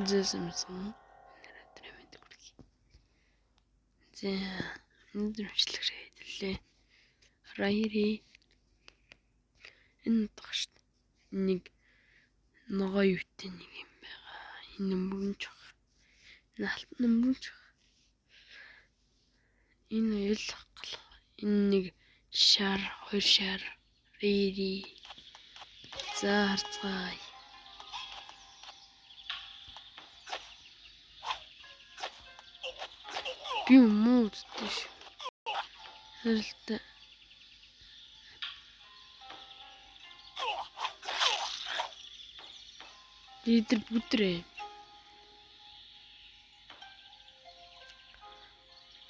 Зэсэмсэн. Өнөөдөр мэд хүргэе. За, өнөөдөр бичлэг хийлээ. Райри энэ дагш нэг ногоо юутай нэг юм байгаа. Энэ мөрөнч баг. Энэ алтан мөрөнч баг. Энэ уялах гал. Энэ нэг шар, хоёр шар. Рири. За харцгаая. Би муу үздэг шүү. Харилтаа. Лидер бүдрээ.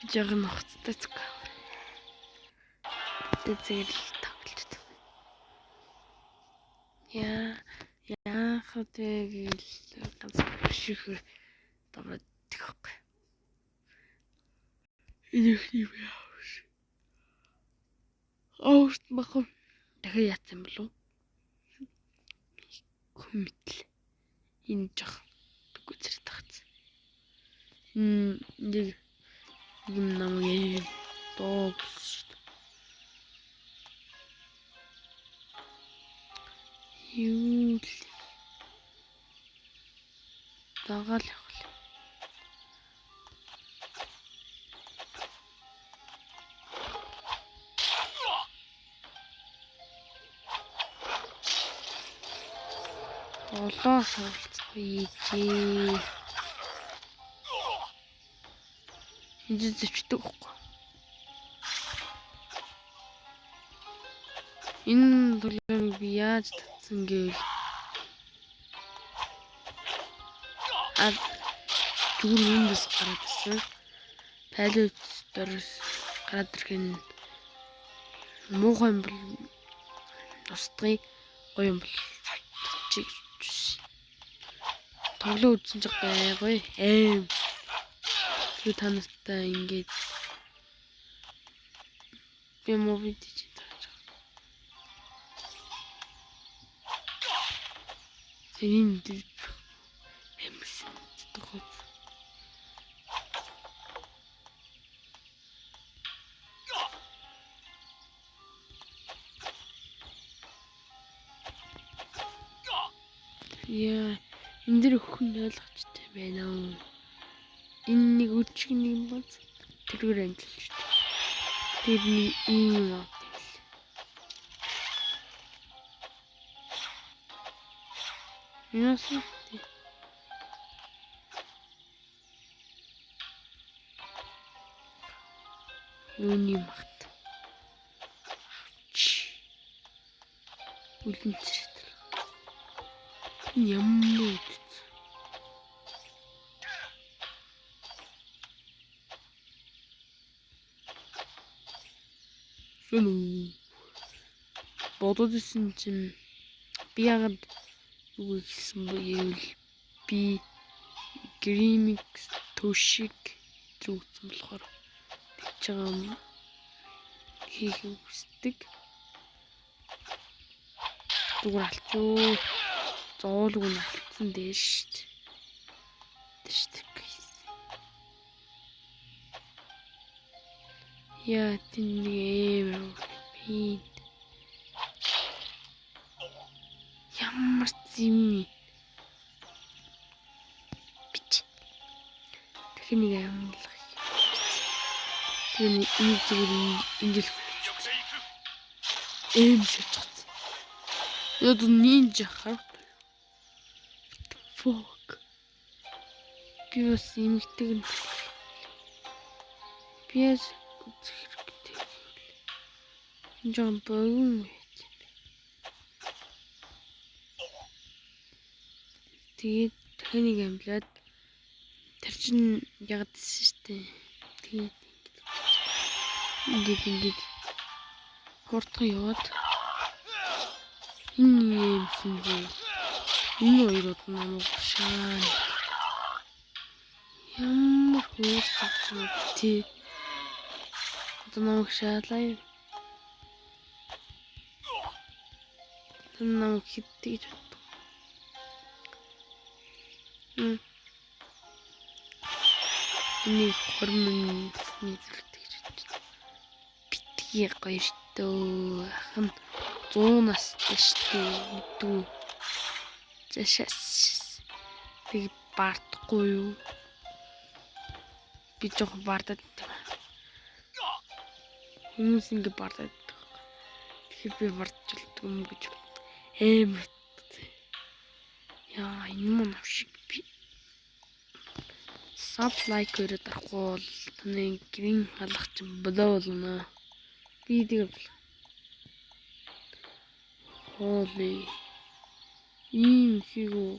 Жаг ногцтой зүг. Тэзэл тоглолт. Яа, яах вэ гэвэл ганц шихэр даваад тэгэхгүй. Энэ их юм яаш. Оорт махав. Дахиад яатсан болов? Хүмтэл. Энэ жоох гүцэр тагц. Энэ нэг юм намайг доо гэсэн шүү дээ. Юу л дагаал явах л. Олон суралцах ийжээ. Энд зөвчдөг байхгүй. Энэ төлөвийг би яаж татсан гэвэл зүгээр Windows гараад ирсэн. Файлууд дөрөс гараад ирэх нь муухай юм бол устгая, гоё юм бол татчих. Тоглоо үзсэн ч гайгүй. Аим. Би та нартай ингээд би муу видео чи тааж байгаа. Энэ амарсан дохоо. Яа, энэ дэр өхөн ойлгочтой байна уу? Энэ нэг өчиг нэг юм бол тэргээр амжилт. Тэр нэг ийм юм. Юусэн? Юуны магт. Үлэмцэр. Ямар үдц. Шөнө. Бодод исэн чинь би яагаад юу хийсэн бэ гэвэл би Grimix төшиг зүгтсэн болохоор тэгж байгаа юм хийх хүсдэг. Зүгээр алчуу. Зоолгүй нь алдсан дээр шүү дээ. Тэр шүү дээ. Яа, тийм нэг амар би ямар зэм бич. Дахин нэг амлах. Тэгээ нэг зүгээр ингээл эм шатчихсан. Яг нинжа хар. Fuck. Би бас эмэгтэйг нь би яаж үзэх хэрэгтэй. Энэ жоон богино байж юм бэ. Тэгээд дахин нэг амлаад тэр чинь ягаад гэсэн штэ. Тэгээд ингээд ингээд хурдхан яваад энэ юмсан би. Энэ хоёр од намайг шаана. Ямар хөөр цацсан тий. Одоо намайг шаалаа юм. Тэр намайг хэдтэй гэж боддог. Энийг 20 мөнгөний зэрэгтэй гэж бодож байна. Битгий гоёртөө. Ах нь 100 настай штэ мэдүү. Зашаас тэг бардахгүй юу? Би жоохон бардаад юм. Хүмүүс ингэ бардаад. Тэгэхээр би бардчихдаг юм гэж амар. Яа, энэ мөн шиг би sub like өрөө дарахгүй бол таны гэрийн халах чинь болоо болно. Би тэг хоолой. Ийм хийгүү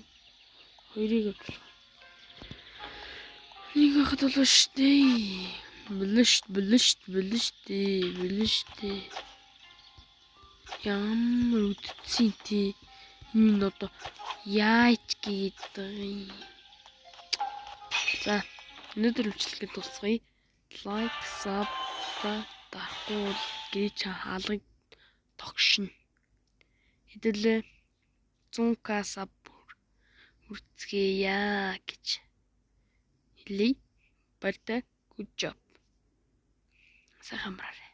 хоёрыг авчлаа. Нэг хахад болоо штэ. Болоо шт, болоо шт, болоо штэ, болоо штэ. Ямар үдцэн тий. Энэ одоо яаж гээд байгаа юм. За, өнөөдөр бичлэгээ дуусгая. Like, sub дарахгүй бол гэрээ чаа хаалгыг тогшино. Хэдүүлээ 100к sub хүрцгээе гэж хэлье. Баяртай. Good job. Сайхан амраарай.